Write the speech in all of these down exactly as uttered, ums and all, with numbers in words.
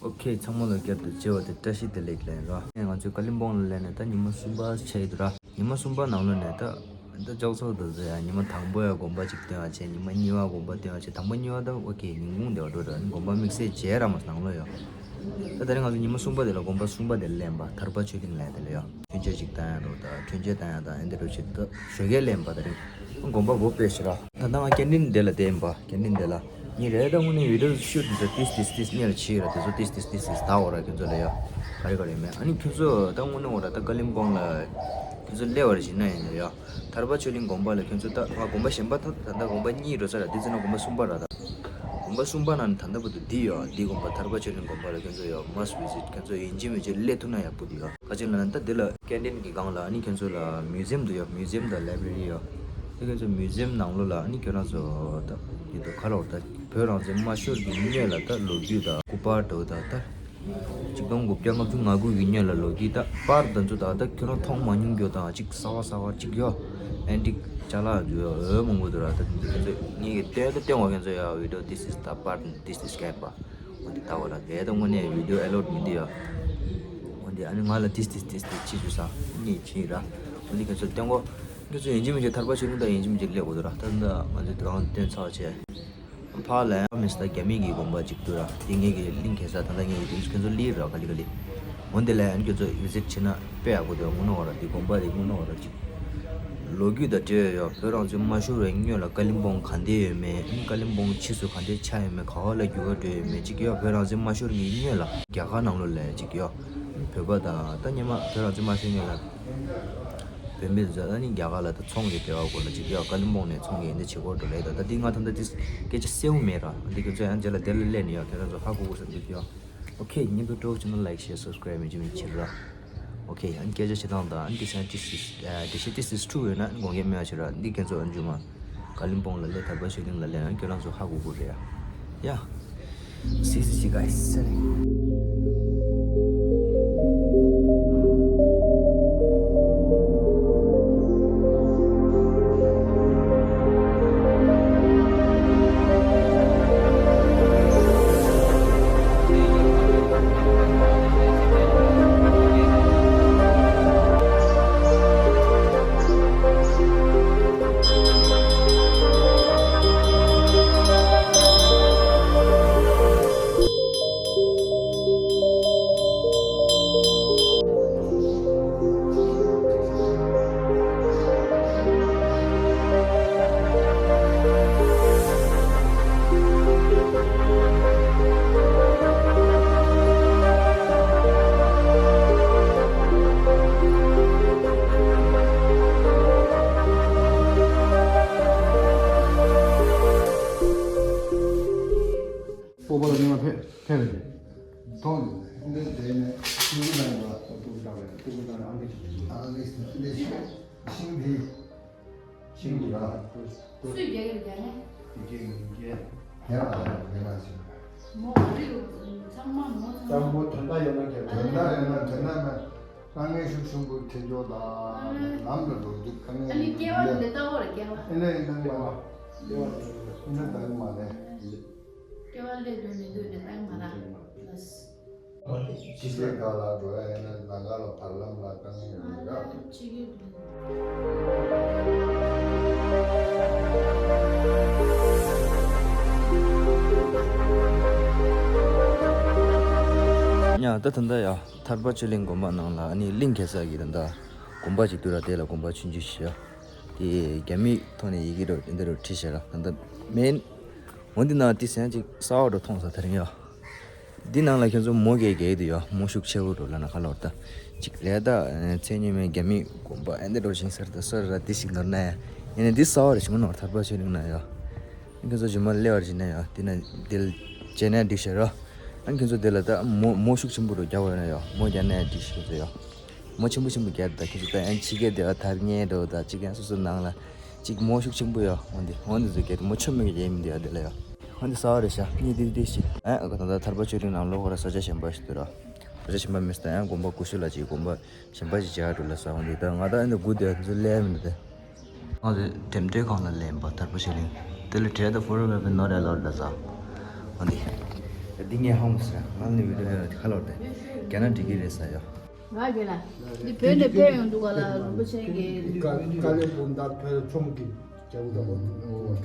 ཨོ་ཁེ། ཚང་མ་ལ་བསྐྱར་དུ་མཇལ་བ་དེ་བཀྲ་ཤིས་བདེ་ལེགས་ལན་རོ། ང་ཚོས་ཀ་ལིམ་པོང་ལ་སླེབས་ནས་ད་ཉི་མ་གསུམ་པ་ཆགས་ཡོད་ར། ཉི་མ་གསུམ་པ་ནང་ལོགས་ནས་ད་ད་ཅོག་ཙོག་འདུག་ཟེར་ཡ། ཉི་མ་དང་པོ་ཡ་དགོན་པ་གཅིག་སྟོན་བ་བྱས། ཉི་མ་གཉིས་པ་དགོན་པ་སྟོན་བ་བྱས། དང་པོ་གཉིས་པ་ད་ཨོ་ཁེ་ཉིན་གུང་དེ་བ་འགྲོ་ར། དགོན་པ་དམིགས་བསལ་མཇལ་ར་མ་སོང་ནང་ལོགས་ཡོ། ད་དེ་རིང་ང་ཚོ་ཉི་མ་གསུམ་པ་དེ་ལ་དགོན་པ་གསུམ་པ་དེ་ལ་སླེབས་པ། ཐར་པ་ཆོས་གླིང་ལ་དེ་ལ་ཡོ། མཆོད་མཇལ་ཅིག་བཏང་ཡ་འགྲོ་ད། མཆོད་མཇལ་བཏང་ཡ་ད་ཨེ་འདི་འགྲོ་ཅིག་ད་ཞོགས་ཀས་སླེབས་པ། དེ་རིང་དགོན་པ་སྒོ་ཕྱེ་ཞིག་ར། ད་ལྟ་ང་ཀེན་ཊིན་དེ་ལ་བསྡད་ཡིན་པ། ཀེན་ཊིན་དེ་ལ་ངས་རེད་ད་དངོས་གནས་བི་ཌི་ཡོ་ཤུཊ་འདི་ཚོ་ཏིས་ཏིས་ཏིས་གཉེར་བྱེད་ཡོད་ར། དེ་ཚོ་ཏིས་ཏིས་ཏིས་ད་འོ་ར་ཁྱོད་ཚོ་ལ་ཡོ། ག་རེ་ག་རེ་མེད། ཨ་ནི་ཁྱོད་ཚོ་ད་དངོས་གནས་འོ་ར་ད་ཀ་ལིམ་པོང་ལ་ཁྱོད་ཚོ་སླེབས་པ་རེད་ཟེར་ན་ཡིན་ན་ཡོ། ཐར་པ་ཆོས་གླིང་དགོན་པ་ལ་ཁྱོད་ཚོ་ད་ང་དགོན་པ་གཞན་པ་ད་ད་ལྟ་དགོན་པ་གཉིས་འགྲོ་ས་ར། འདི་ཚོ་ན་དགོན་པ་གསུམ་པ་ར། ད་དགོན་པ་གསུམ་པ་ནང་ནས་ད་ལྟ་བར་དུ་འདི་ཡོ། འདི་དགོན་པ་ཐར་པ་ཆོས་གླིང་དགོན་པ་ལ་ཁྱོད་ཚོ་ཡོ་མ་སི་ཝི་ཛིཊ། ཁྱོད་ཚོ་ཡིན་གཅིག་མིན་གཅིག་སླེབས་ཐུབ་ན་ཡག་པོ་འདུག་ཡོ། ག་ཅི་ལབ་ན་ད་འདི་ལ་ཀེན་ཊིན་གྱི་སྒང་ལ་ཨ་ནི་ཁྱོད་ཚོ་ལ་མིའུ་ཛི་ཡམ་འདུག་ཡོ། མིའུ་ཛི་ཡམ་དང་ལའི་བྷྲེ་རི་ཡོ། ད་ཁྱོད་ཚོ་མིའུ་ཛི་ཡམ་ནང་ལོགས་ལ་ཨ་ནི་ཁྱོད་རང་ཚོ་ད་ཡི་དོ་ཁ་ལོར་ད་བོད་རང་བཙན་མ་ཤོར་གྱི་སྔོན་ལ་ད་ལོ་རྒྱུས་དང་སྐུ་པར་འདྲ་བོ་དང་ད་ཆིག་སྟོང་དགུ་བརྒྱ་ལྔ་བཅུ་ང་དགུ་གི་སྔོན་ལ་ལོ་རྒྱུས་ད་པར་དང་ཚོ་ད་ད་ཁྱོད་རང་མཐོང་མ་མྱོང་རྒྱུ་དང་ཅིག་གསར་བ་གསར་བ་ཅིག་ཡོ། ཨན་ཊིག་ཅ་ལག་འདུག་ཡོ། འོ་མང་པོ་འདུག་ར། ད་འདི་ཁྱོད་ཚོ་ངེད་ཀྱི་སྟོན་ད་སྟོན་བ་ཁྱོད་ཚོ་ཡོ། བི་ཌི་ཡོ་ཏིས་ཏིས་ད་པར་ཏིས་ཏིས་སྐད་པ། འོ་འདི་ལྟ་བ་ལ་རེད་ད། དངོས་གནས་བི་ཌི་ཡོ་ཨེ་ལོཌ་མི་འདུག་ཡ། འོ་འདི་ཨ་ནི་ང་ལ་ཏིས་ཏིས་ཏིས་ཏིས་ཅི་ཞུ་ས་ངས་བྱིན་ར། འོ་འདི་ཁྱོད་ཚོ་སྟོན་གོ། ཁྱོད་ཚོ་ཡིན་གཅིག་མིན་གཅིག་ཐར་པ་ཆོས་གླིང་དང་ཡིན་གཅིག་མིན་གཅིག་སླེབས་དགོས་འདུག་ར། ད་ད་ང་ཚོ་དེ་རང་སྟོན་ཚར་བྱས། ཕར་ལ་ཡང་མི་སྟ་རྒྱ་མི་གི་དགོན་པ་གཅིག་འདུག་ར། དེ་ངེད་ཀྱི་ལིང་ཁེ་ས་ད་ལྟ་ངེད་ཀྱི་ཁྱོད་ཚོ་ལི་ར་ག་ལི་ག་ལི། འོ་འདི་ལ་ཡང་ཁྱོད་ཚོ་བི་ཛིཊ་བྱེད་ན་དཔེ་ཡག་པོ་འདུག་དངོས་གནས་འོ་ར། འདི་དགོན་པ་འདི་དངོས་གནས་འོ་ར་གཅིག་ལོ་རྒྱུས་དང་འབྲེལ་ཡོད། བོད་རང་བཙན་མ་ཤོར་བའི་སྔོན་ལ་ཀ་ལིམ་པོང་ག་འདྲ་ཡོད་མེད། ཀ་ལིམ་པོང་ཕྱིས་སུ་ག་འདྲ་ཆགས་ཡོད་མེད། ག་བ་ལ་འགྱུར་བ་འགྲོ་ཡོད་མེད་ཅིག་ཡོད། བོད་རང་བཙན་མ་ཤོར་གྱི་སྔོན་ལ་རྒྱ་གར་ནང་ལོགས་ལ་ཅིག་ཡོད། བོད་པ་དང་ད་སྔོན་མ་བོད་རང་བཙན་མ་ཤོར་སྔོན་ལ་བོད་མི་ཚོ་ད་ནི་རྒྱ་གར་ལ་ད་ཚོང་གི་འབྲེལ་བ་སྐོར་ལ་ཅིག་ཡོད། ཀ་ལིམ་པོང་ནས་ཚོང་གི་འདི་བྱེད་སྐོར་འགྲོ་ལེ་ད། ད་འདི་ང་ད་ལྟ་འདི་སྐད་ཆ་གསལ་པོ་མེད་ར། འདི་ཁྱོད་ཚོ་ཡང་རྗེས་ལ་དེ་ལ་སླེབས་ནས་ཡོད། ཁྱོད་རང་ཚོ་ཧ་གོ་གོ་བསམ་གྱི་ཡོད། ཨོ་ཁེ། སྙིང་ཐོ་སྤྲོ་བྱུང་ན་ལའིཀ་ཤེར་སབ་སི་ཀ་རའིབ་མི་བརྗེད་མི་བྱེད་ར། ཨོ་ཁེ། ཨ་ནི་སྐད་ཆ་བཤད་སྟངས་དང་ཨ་ནི་འདི་སེན་ཏིས་ཏིས་ཨ་འགྲེལ་བཤད་ཏིས་ཏིས་འཁྲུག་ཡོད་ན་ཨ་ནི་དགོངས་འགལ་མེད་པ་བྱེད་ར། འདི་ཁྱེད་ཚོ་ཨ་ནི་རྒྱུ་མ་ཀ་ལིམ་པོང་ལ་སླེབས། ཐར་པ་ཆོས་གླིང་ལ་སླེབས་ན་ཁྱོད་རང་ཚོ་ཧ་གོ་གོ་རེད་ཡ། ཡ། See you guys. སྤོབས་པ་ལ་སྙིང་ལ་ཕེབས་ཕེབས་རེད། མཐོང་ཡོད་ནས་འདི་དེ་ནས་ཏུ་ཀུ་དང་ཡོད་ལ་ཏུ་ཀུ་དང་རེད། ཏུ་ཀུ་དང་ཨང་ཀི་ཅིག་ཨང་ཀི་འདི་ཤིང་འདི་ཤིང་འདི་ལ་སུས་རྒྱག་གི་རྒྱག་ཡ། རྒྱག་རྒྱག་རྒྱག་ལ་རྒྱག་ལ་ཞིག་མོ་རིག་ཚང་མ་མོ་ཚང་ཚང་མ་མོ་དོན་དག་ཡོད་ན་རྒྱག་དོན་དག་ཡོད་ན་དོན་དག་ན། དཀའ་ངལ་ཤུགས་ཆེན་པོ་འཕྲད་ཀྱོག་དང་ལམ་ལ་འགྲོ་དུས་དཀའ་ངལ་ཨ་ནི་སྐྱེ་བ་འདི་ལྟ་བོ་རེད། སྐྱེ་བ་ཨེ་ནས་ཡིན་ན་ང་ཡིན་ན་ད་གི་མ་ལས། སྐྱེ་བ་སླེབས་དུས་མི་འདུག་ནས་ལྟ་གི་མ་རེད། ལགས། ཕྱི་རྒྱལ་ཁག་ལ་འགྲོ་ཡ་ཡིན་ན་ལམ་ཁ་ལ་བར་ལམ་ལ་དཀའ་ངལ་ཡོད་རེད་ད། ཕྱི་རྒྱལ་ཡ་ད་ད་ལྟ་ཡ། ཐར་པ་ཆོས་གླིང་དགོན་པ་ནང་ལ་ཨ་ནི་གླིང་གེ་སར་གྱི་ད་ལྟ་དགོན་པ་ཅིག་འདུག་ར། དེ་ལ་དགོན་པ་ཆུང་ཆུང་ཞིག་ཡོད། དེ་རྒྱ་མིའི་ཐོག་ནས་ཡི་གེ་རུ་འདི་རུ་བྲིས་བཞག་ར། ད་ལྟ་མེན། འོ་འདི་ནང་དེ་སེམས་ཅིག་གསར་པ་འདྲ་མཐོང་ས་དེ་རིང་ཡོད། འདི་ནང་ལ་ཁྱོད་ཚོ་མོ་གས་གས་འདུག་ཡོད། མོ་ཤུགས་ཆེ་བོ་འདྲ་ལ་ན་ཁ་ལོར་ད་ཅིག་རེད་ད། མཚན་ཉིད་མེད། རྒྱ་མིའི་དགོན་པ་ཨེ་འདི་འདྲ་ཞིག་ཟེར་ད་སོ་ར་དེ་ཞིག་ནོར་ན་ཡ། ཡིན་ན་འདི་གསར་པ་རེད་ཞིག་མ་ནོར། ཐར་པ་ཆོས་གླིང་ན་ཡོད། ཁྱོད་ཚོ་རྗེས་མ་སླེབས་པར་བྱས་ན་ཡང་དེ་ན་དེ་ལ་བྱས་ན་འགྲིག་ཤག་ར། ཨ་ཁྱོད་ཚོ་དེ་ལ་ད་མོ་མོ་ཤུགས་ཆེན་པོ་རུ་རྒྱག་པ་ཡོད་ན་ཡང་མོ་རྒྱག་ན་ཡང་འགྲིག་ཤག་ཁྱོད་ཚོ་ཡང་མོ་ཆེན་པོ་ཆེན་པོ་རྒྱག་ད། ཁྱོད་ཚོ་ད་ཡང་ཕྱི་རྒྱལ་དེ་བ་ཐར་ཉེ་འགྲོ་ད་ཅིག་ཡང་སོ་སོ་ནང་ལ་ཅིག་མོ་ཤུགས་ཆེན་པོ་ཡོད། འོན་ཏེ་འོན་ཏེ་ཚོ་རྒྱག་ད་མོ་ཆོ་མེད་རྒྱག་མི་འདུག་ཡ་དེ་ལ་ཡང་འོན་ཏེ་གསར་པ་རེད་ཤག་གཉིས་དེ་དེ་ཞིག་ཨ་ད་ད་ཐར་པ་ཆོས་གླིང་ནང་ལོགས་ཁོ་ར་ས་ཆ་གཞན་པ་ཞིག་འདུག་ར། ས་ཆ་གཞན་པ་མི་སྲིད་ད་ཡང་དགོན་པ་ཀུ་ཤུ་ལ་ཅིག་དགོན་པ་གཞན་པ་ཞིག་བྱ་འགྲོ་ལ་ས། འོན་ཏེ་ད་ང་ད་འོན་ཏེ་དགུ་དེ་ཚོ་ལས་མི་འདུག་དེ། ང་ཚོས་འགྲེམས་སྟོན་ཁང་ལ་སླེབས་པ། ཐར་པ་ཆོས་གླིང་། དེ་ལ་བྲེལ་ད་ཕོ་རོ་མེད་པའི་ནོར་ཡ་ལོར་ད་ཟ། འོན་ཏེ། འདི་ངས་ཧ་མོ་ཟེར། ང་ནི་བི་ཌི་ཡོ་ཁ་ལོར་ཏེ་རྒྱ་ནག་འགྲིག་གི་རེད་ཟེར་ཡོད། ར་གི་ལ། འདི་བོད་ནས་ཕེབས་ཡོང་འདུག་ག་ལ། རིན་པོ་ཆེ་གི་ཀ་ཀ་ལེ་བུན་དར་བོད་ཆོ་མོ་གི་རྒྱལ་པོ་དང་བོད་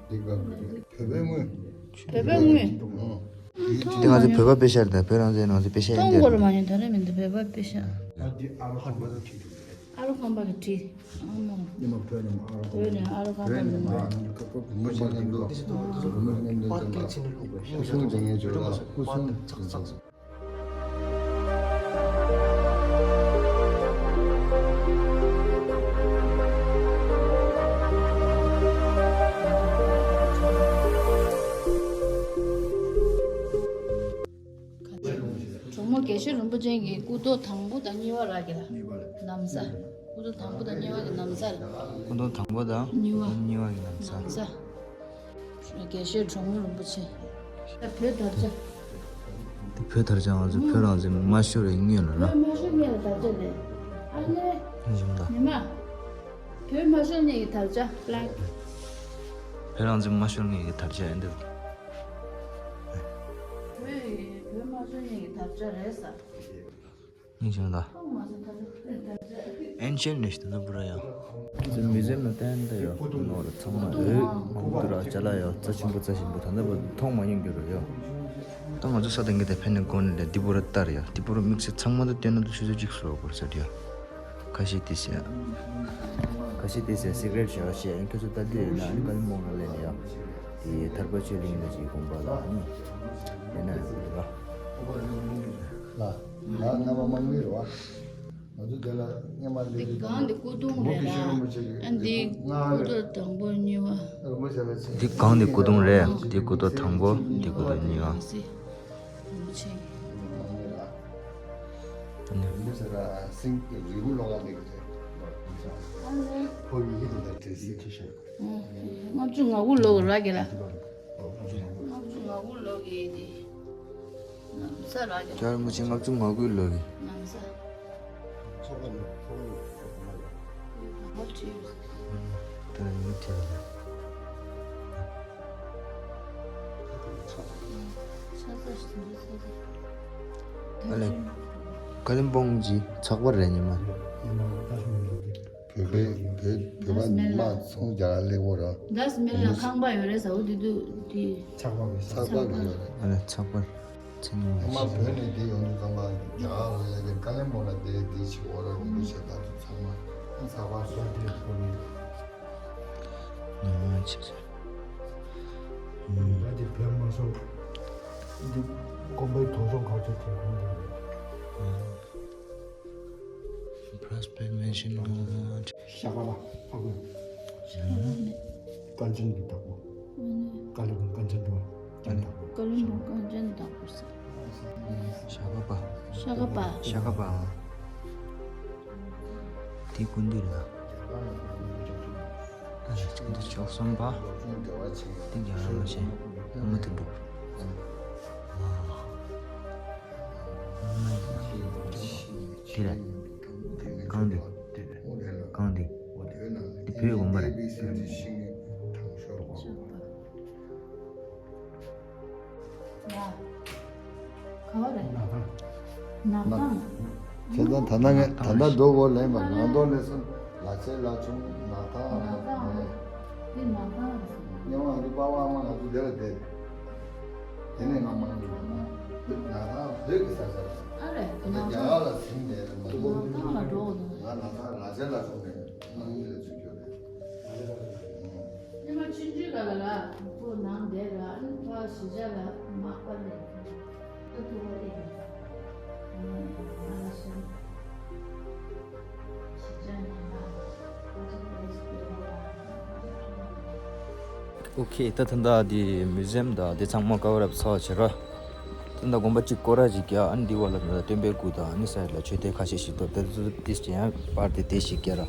པའི་དངུལ། བོད་པའི་དངུལ། དེ་ང་ཚོ་བོད་པ་པེ་ཤ་རེད་ད། བོད་རང་བཙན་ནང་ཚོ་པེ་ཤ་ཡིན། གཏོང་དགོས་རེད་མ་ཡིན་ད་རེད་མིན་ད་བོད་པ་པེ་ཤ། ཨ་རོ་ཁང་པ་གི་བྲིས། ཨ་མ། ཉི་མ་བོད་ཉི་མ་ཨ་རོ་ཁང་པ། བོད་ནས་ཨ་རོ་ཁང་པ་ཉི་མ། བོད་ཉི་མ་ཨ་རོ་ཁང་པ་ཉི་མ། སྐུ་གཟུགས་འཛིན་ངེས་བྱོས་ལ་སྐུ་གཟུགས་འཛིན། གྲོགས་མོ་དགེ་བཤེས་རིན་པོ་ཆེ་གི་སྐུ་ཐོག་དང་པོ་དང་གཉིས་པ་རག་གི་ལ། ནམ་བཟའ། སྐུ་ཐོག་དང་པོ་དང་གཉིས་པ་གི་ནམ་བཟའ་རེད། སྐུ་ཐོག་དང་པོ་དང་གཉིས་པ། གཉིས་པ་གི་ནམ་བཟའ། ནམ་བཟའ། དགེ་བཤེས་གྲོགས་མོ་རིན་པོ་ཆེ། ད་བོད་དར་ཆ། འདི་བོད་དར་ཆ། ང་ཚོ་བོད་རང་བཙན་མ་ཤོར་བའི་སྔོན་ལ་ར། བོད་མ་ཤོར་སྔོན་ལ་དར་ཆ་རེད། ཨ་ལེ། ཉི་མ། བོད་མ་ཤོར་སྔོན་གྱི་དར་ཆ་ལ། བོད་རང་བཙན་མ་ཤོར་སྔོན་གྱི་དར་ཆ་ཡིན་འདུག་བོད་ཡི་བོད་མ་ཤོར་སྔོན་གྱི་དར་ཆ་རེད་ས། ཉིན་བྱུང་ད། ཨེན་ཤེན་ནས་ད་ལྟ་བུ་ར་ཡང་། མུ་ཛེམ་ནང་བསྟན་ད་ཡོད་ནོར་ཚང་མ་རེད། ཁོང་ཚོ་ར་ཅ་ལག་ཡོད། རྩ་ཆེན་པོ་རྩ་ཆེན་པོ་ད་ལྟ་བུ་མཐོང་མ་མྱོང་རྒྱུ་ར་ཡོད། ད་ང་ཚོ་ས་དང་གི་དེ་ཕན་ནི་གོ་ནི་ལས་འདི་བུ་ར་ལྟར་ཡ། འདི་བུ་ར་དམིགས་བསལ་ཚང་མ་ད་བསྟན་ན་ད་ཆུ་ཚོད་གཅིག་སོ་བར་ཟེར་ཡ། ཁ་ཤས་དེ་ཟེར། ཁ་ཤས་དེ་ཟེར་སི་ཀ་རེཊ་བྱས་བྱས་ཁྱོད་ཚོ་ལྟ་དུས་ཡིན་ན་ཨ་ནི་ཀ་ལིམ་པོང་ལ་སླེབས་ནས་ཡ། དེ་ཐར་པ་ཆོས་གླིང་ལ་ཅིག་དགོན་པ་ལ་ཨ་ནི་ཡིན་ན་ཡོད་རེད་པ། ལ། ལ་རྣམ་པ་མང་མི་རེད་པ། ང་ཚོ་དེ་ལ་སྔས་མ་འདི་སླེབས་གང་འདི་སྐུ་གདུང་རེད་ལ། ཨ་འདི་སྐུ་ཐོག་དང་པོ་གཉིས་པ། འདི་གང་འདི་སྐུ་གདུང་རེད། འདི་སྐུ་ཐོག་དང་པོ། འདི་སྐུ་ཐོག་གཉིས་པ། ཨ་ནི། ལྔ་བཅུ་ང་དགུ་ལོ་གི་ར་གི་ལ། ལྔ་བཅུ་ང་དགུ་ལོ་གི་དེ། ནམ་བཟའ་ར་གི་ལ། རྒྱལ་བ་རིན་པོ་ཆེ་ལྔ་བཅུ་ང་དགུའི་ལོ་གི། ནམ་བཟའ། ད་ཡིན་དེ་ལ། ཨ་ལེ། ཀ་ལིམ་པོང་གི་ཚགས་པར་རེད་ཉི་མ། བོད་པའི་བོད་བོད་པ་ཉི་མ་ཚོང་རྒྱ་གར་སླེབས་པོ་ར། ད་སྨན་ལ་ཁང་པ་ཡོད་རེད་ཟེར་བ་དེ་དུས་དེ། ཚགས་པར་གི་ཚགས་པར་གི་ཡོད་རེད། ཨ་ལེ་ཚགས་པར། མཚན་ཉིད་ངོ་མ་བོད་ནས་འདི་ཡོང་དུས་ཙམ་པ་རྒྱ་གར་ལ་སླེབས་པའི་ཀ་ལིམ་པོང་ལ་བསྡད་འདི་བྱེད་འོ་ར་རོང་པོ་བྱས་ད་དུ་ཚང་མ་ཚགས་པར་སོགས་འདི་ཕོ་ནི། ཉི་མ་ཆེ་ཆེ། ད་འདི་བོད་མ་སོང་། འདི་དགོན་པའི་དོ་སོང་ཁ་ཆེ་དེ་ཁོང་འདི་རེད། Prospect Mansion ནང་། ཤ་ཀ་པ་ཨ་ཁུ། ཀན་ཅན་གྱི་བདག་པོ། ཀ་ལི་ཀན་ཅན་གྱི་བདག་པོ། ཀ་ལི་ཀན་ཅན་བདག་པོ་ཟེར། ཤ་ཀ་པ། ཤ་ཀ་པ། ཤ་ཀ་པ། དེ་ཀུན་འདུས་ལ། ཨ་ཅག་འདི་ཕྱོགས་གསུམ་པ། འདི་རྒྱལ་བ་རིན་པོ་ཆེ། ཨ་མ་དེ་འདུག་དེ་རེད། གང་འདི། གང་འདི། འདི་བོད་དགོན་པ་རེད། ག་བ་རེད། ནག་ཐང་། ནག་ཐང་། བྱས་ཙང་ད་ལྟ་ངས་ད་ལྟ་འགྲོ་དགོས་ལན་པ་ང་རྡོ་ལས་སོང་ལ་ཆེ་ལ་ཆུང་ནག་ཐང་། ནག་ཐང་། འདི་ནག་ཐང་རེད། སྔོན་མ་ང་ཚོ་པ་ཕ་ཨ་མ་ང་ཚོ་དེ་ལ་བསྡད། དེ་ནས་ང་མ་ང་ཚོ་ནག་ཐང་བོད་ཀྱི་ས་ཆ་རེད། ཨ་རེད། ད་ལྟ་རྒྱ་གར་ལ་ཟིན་བསྡད་རེད་མ་གཏོགས། ནག་ཐང་ལ་འགྲོ་དགོས་འདུག་ང་ནག་ཐང་ལ་ཆེ་ལ་ཆུང་ནས་ནང་མི་ལ་ཚུད་རྒྱུ་རེད། སྔོན་མ་ཆུང་ཆུང་ག་ལ་ལ་ཁོ་ནང་བསྡད་ལ་ཨ་ནི་ཕ་གཞིས་ཆགས་ལ་མག་པ་ལས་ཁོ་ཐུག་པ་རེད། ང་ལ་ཤི་གཞིས་ཆགས་ནས་ང་ཨ་ཅག་པོ་ཨེ་སི་པི་ལ་ཨ་ཅག་ཨོ་ཁེ། ད་ད་ལྟ་འདི་མུ་ཛེམ་དང་འདི་ཚང་མ་ཀ་བར་ཨབ་ཚར་བྱེད་ར། ད་ལྟ་དགོན་པ་གཅིག་སྐོར་ར་ཅིག་རྒྱག་ཨ་ནི་འདི་བར་ལ་ད་ལྟ་སྟོན་པའི་སྐུ་དང་ཨ་ནི་ས་ཡ་ལ་མཆོད་རྟེན་ཁ་ཤས་ཤིག་འདུག་ད་ལྟ་ཏིས་ཅི་ཡང་པར་དེ་དེ་ཞིག་རྒྱག་ར།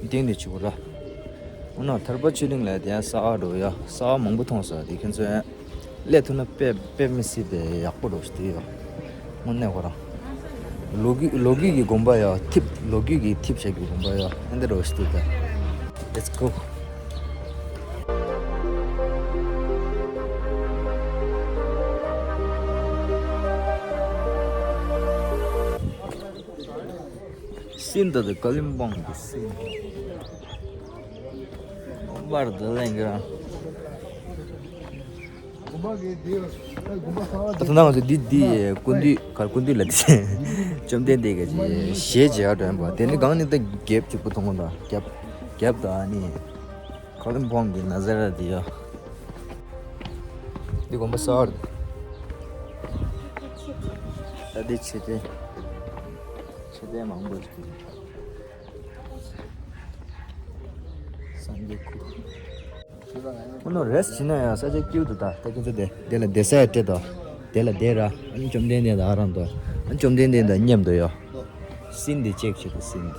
སྟེང་ནས་བྱེད་དགོས་ར། འོ་ན་ཐར་པ་ཆོས་གླིང་ལ་དེ་ཡང་ས་ཨ་འགྲོ་ཡ་ས་ཨ་མང་པོ་མཐོང་ས་དེ་ཁྱེད་ཚོ་ཡང་སླེབས་ཐུབ་ན་དཔེ་དཔེ་མི་སྲིད་པའི་ཡག་པོ་འགྲོ་ཞིག་དེ་ཡོད། དངོས་གནས་ཁོ་རང་། ལོ་རྒྱུས་ལོ་རྒྱུས་ཀྱི་དགོན་པ་ཡ་ཐིབས་ལོ་རྒྱུས་ཀྱི་ཐིབས་བྱ་རྒྱུ་དགོན་པ་ཡ་ཨེ་འདི་རོ་ཞིག་ཏུ་ད། Let's go. སིན་ད་དེ་ཀ་ལིམ་པོང་གི་སིན། བར་དུ་ལེན་གི་ར། ད་ད་ང་ཚོ་འདི་འདི་སྐུ་མདུན་གར་སྐུ་མདུན་ལ་དེ་བཅོམ་ལྡན་འདས་ཀྱི་ཞལ་མཇལ་དྲན་པ་དེ་ནི་གང་ནི་ད་རྒྱབ་གཅིག་པུ་མཐོང་གོ་ད་རྒྱབ་རྒྱབ་ད་ཨ་ནི་ཀ་ལིམ་པོང་གི་ན་ཛ་ར་དེ་ཡ། འདི་དགོན་པ་གསར་རེད། ད་འདི་ཆེ་ཏེ་ཆེ་ཏེ་མང་པོ་ཞིག་སངས་རྒྱས་སྐུ། ཁོ་ནོ་རེས་བྱིན་ན་ཡང་ས་ཆ་སྐྱིད་འདུག་ད་ད་ཁྱེད་ཚོ་དེ་དེ་ལ་བསྡད་ས་ཡ་སྤྲད་དོ། དེ་ལ་བསྡད་ར་ཨ་ནི་བཅོམ་ལྡན་འདས་དང་ཨ་རང་དོ། ཨ་ནི་བཅོམ་ལྡན་འདས་དང་མཉམ་དུ་ཡོ། སིན་དེ་ཅེག་བྱེད་དོ་སིན་དེ།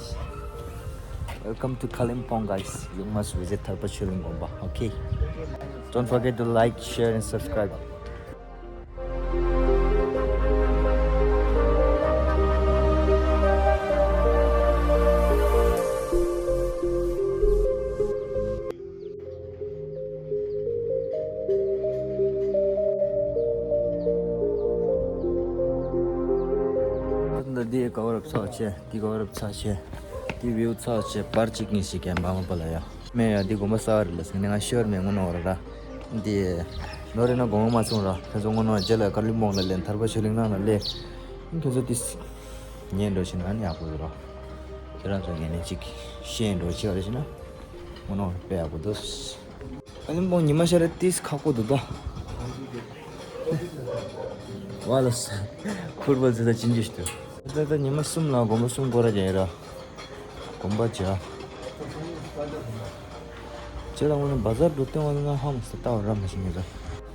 Welcome to Kalimpong, guys. You must visit Tharpa Chöling Gompa. Okay. Don't forget to like, share, and subscribe. འདི་ག་བར་ཚགས་ཆེ། འདི་ག་བར་ཚགས་ཆེ། འདི་བིའུ་ཚགས་ཆེ། པར་གཅིག་གཉིས་ཤིག་གན་པ་མ་པ་ལ་ཡ། མེ་ཡ་འདི་དགོན་པ་གསར་རེད་ལ་ཟེར་ནས་ང་ཤོར་མེད་ངོ་ནོར་ར། འདི་ནོར་རེ་ན་དགོངས་མ་ཚོམ་ར། ཁྱེད་ཚོ་ངོ་ནོར་རྗེས་ལ་ཀ་ལིམ་པོང་ལ་ལེན། ཐར་པ་ཆོས་གླིང་ནང་ལ་ལེན། ཁྱེད་ཚོ་ཏིས་ཉན་འགྲོ་ཕྱིན་ན་ཨ་ནི་ཡག་པོ་ཡོད་ར། ཁྱེད་རང་ཚོ་ངན་ནས་ཅིག་ཤེས་འགྲོ་ཕྱིན་རེ་ཕྱིན་ན་ངོ་ནོར་དཔེ་ཡག་པོ་འདུག་ཀ་ལིམ་པོང་ཉི་མ་ཤར་ར་ཏིས་ཁག་པོ་འདུག་ད། ཝ་ལ་ས་ཁུར་བ་ཟེར་ད་ཅིན་ཇི་ཤི་ཏུ། ད་ད་ཉི་མ་གསུམ་ལ་དགོན་པ་གསུམ་སྐོར་ར་རྒྱག་ཡོད་ར། དགོན་པ་བྱ། ཁྱེད་རང་ངོ་ནས་བ་ཟར་འགྲོ་སྟོན་བ་ང་ཧ་མ་སི་ལྟ་བ་ར་མ་ཤེས་ངེས་ར།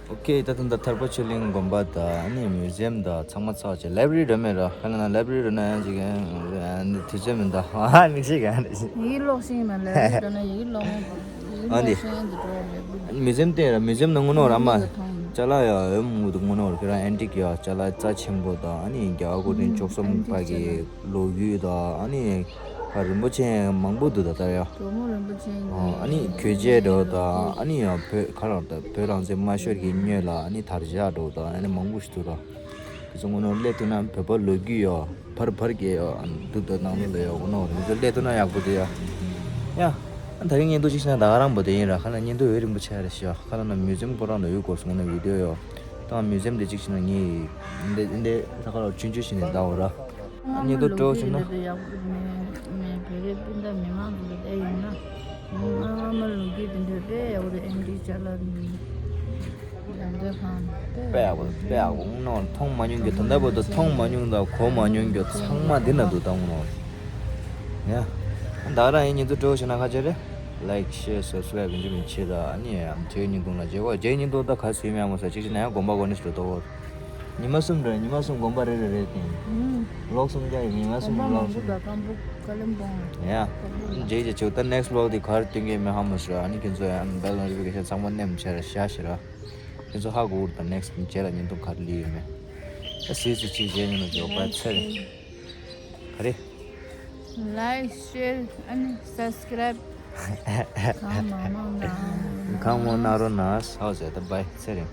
ཨོ་ཁེ་ད་ད་ད་ཐར་པ་ཆོས་གླིང་དགོན་པ་ད་ཨ་ནི་མིའུ་ཛི་ཡམ་ད་ཚང་མ་ཚར་བྱས། ལའི་བྲེ་རི་ར་མེད་ར། ཁ་ན་ན་ལའི་བྲེ་རི་ར་ན་ཡང་ཅིག་ཡང་དུས་ཚོད་མི་འདུག་ཨ་མི་ཤེས་ག་ཡིག་ཀློག་ཤེས་ན་ལའི་བྲེ་རི་ར་ན་ཡིག་ཀློག་ཨ་ནི་མིའུ་ཛི་ཡམ་དེ་ར་མིའུ་ཛི་ཡམ་ན་དངོས་གནས་ར་མ་ཅ་ལག་ཡ་འོས་མང་པོ་འདུག་དངོས་གནས་ར། ཁྱེད་རང་ཨན་ཊིག་ཡ་ཅ་ལག་རྩ་ཆེན་པོ་དང་ཨ་ནི་རྒྱ་གར་སྐུ་ཕྲེང་བཅུ་གསུམ་པ་གི་ལོ་རྒྱུས་དང་ཨ་ནི་རིན་པོ་ཆེ་མང་པོ་འདུག་ད་ལྟ་ཡ། ཨ་ནི་གོས་ཆས་འདྲ་དང་ཨ་ནི་ཡ་བོད་ཁ་རང་ད་བོད་རང་བཙན་མ་ཤོར་གི་སྔོན་ལ་ཨ་ནི་དར་ཆ་འདྲ་དང་ཨ་ནི་མང་པོ་ཞིག་འདུག་ར། དེ་ཚོ་ངོ་ནོར་སླེབས་ཐུབ་ན་བོད་པ་ལོ་རྒྱུས་ཡོད་ཕར་ཕར་གྱི་ཡོད་འདུག་ད་ནང་ལོགས་ལ་ཡོད་ངོ་ནོར་དེ་ཚོ་སླེབས་ཐུབ་ན་ཡག་པོ་འདུག་ཡ། ཡ། ཨ་ད་རིང་བརྙན་ཐུང་གཅིག་བྱས་ན་ད་ག་རང་པོ་དེ་ཡིན་ར། ཁ་ན་བརྙན་ཐུང་འོས་རིང་པོ་ཆགས་རེད་ཤག་ཁ་ན་ན་མིའུ་ཛི་ཡམ་སྐོར་རང་ལ་འོས་སྐོར་སོང་ན་བི་ཌི་ཡོ་ཡོད། ད་མིའུ་ཛི་ཡམ་དེ་གཅིག་བྱས་ན་ངས་འདི་འདི་ད་ག་རང་ཆུང་ཆུང་བྱས་ནས་ད་འོ་ར། ཨ་བརྙན་ཐུང་སྤྲོ་བྱས་ན། ཨ་མ་ལོ་རྒྱུས་དེ་འདྲ་དཔེ་ཡག་པོ་འདུག་ཨེམ་ཌི་ཅ་ལག་ནི། དཔེ་ཡག་པོ་དཔེ་ཡག་པོ་ངོ་ནོར་མཐོང་མ་མྱོང་རྒྱུ་ད་ལྟ་བར་དུ་མཐོང་མ་མྱོང་དང་གོ་མ་མྱོང་རྒྱུ་ཚང་མ་འདི་ན་འདུག་ད་ངོ་ནོར། ཡ། ད་རང་ཡིན་ཉིན་དུ་སྤྲོ་བྱས་ན་ཁ་ཆེ་རེད། ལའིཀ་ཤེར་སབ་སི་ཀ་རའིབ་ཡིན་གཅིག་མིན་ཆེ་ད་ཨ་ནི་ཡང་རྗེས་ཉིན་དུ་ན་རྗེས་གོ་རྗེས་ཉིན་དུ་ད་ག་སུས་མེད་མོ་ས་གཅིག་ཅིག་ན་ཡང་དགོན་པ་གོ་ནི་སུ་དོ། ཉི་མ་གསུམ་རེད། ཉི་མ་གསུམ་དགོན་པ་རེ་རེ་རེད་དེ། ལོག་གསུམ་རྒྱག་ཡིན། ཉི་མ་གསུམ་ལོག་གསུམ། ཡ། རྗེས་རྗེས་ཆུ་ད་ནེགསི་ལོག་དེ་གར་སྟོན་གྱི་མེད་ཧ་མོ་ཤོ་ཨ་ནི་ཁྱེད་ཚོ་ཡང་བེལ་ནོ་ཊི་ཕི་ཀེ་ཤན་ཚང་མ་ནེམ་བྱས་ར་ཤ་ཤི་ར། ཁྱེད་ཚོ་ཧ་གོ་ད་ནེགསི་རྗེས་ལ་ཉིན་དུ་གར་ལི་ཡོད་མེད། ད་སི་སི་ཆི་རྗེས་ཉིན་ལ་འཇོག་པ་ཚེ་རིང་། ག་རེ། ལའིཀ་ཤེར་ཨ་ནི་སབ་སི་ཀ་རའིབ། གང་མང་མང་གནང་། གང་མང་གནང་རོགས་གནང་། ཧའོ་ཟེར་ད་བའི་ཚེ་རིང་།